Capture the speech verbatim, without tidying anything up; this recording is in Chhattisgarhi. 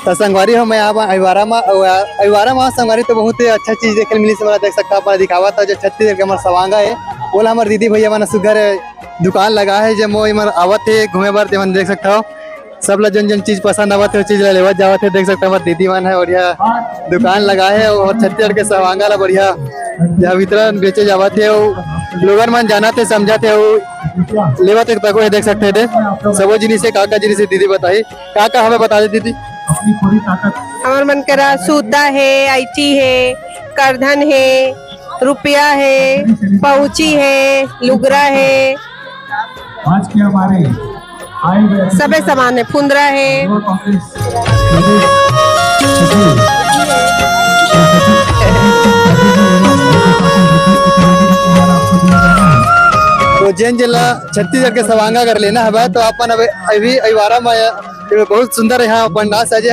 त संगवारी हो, मैं आप अइवारा मा, अउ अइवारा मा संगवारी तो बहुत ही अच्छा चीज देखे ल मिलिस हमला। देख सकत हव, आप मन दिखावत हव जो छत्तीसगढ़ के हमर सवांगा हे, ओला हमर दीदी भैया मन सुग्घर दुकान लगाए हे, जेमा एमन आवत हे घूमे बर। तेमन देख सकत हव, सब ला जौन जौन चीज पसंद आवत हे, ओ चीज ला लेवत जावत हे। देख सकत हव, हमर दीदी मन हे, बढ़िया दुकान लगाए हे अउ छत्तीसगढ़ के सवांगा ला बढ़िया या वितरण बेचे जावत हे अउ लोगन मन जानत हे, समझत हे अउ लेवत हे तको हे। देख सकत हव, सबो जिनिस हे, का का जिनिस हे दीदी बताही। का का हवे बता दे दीदी। हमर मन करा सूता हे, अइंची हे, करधन हे, रुपया हे, पहुंची हे, लुगरा हे, आज के हमारे आए हुए सबे सामान हे, फुंदरा हे। युवा कांग्रेस प्रदेश सचिव तो जेन जेला छत्तीसगढ़ के सवांगा अगर लेना हवय तो आप मन अभी अइवारा मा, ये बहुत सुंदर यहाँ पंडाल सजे हे।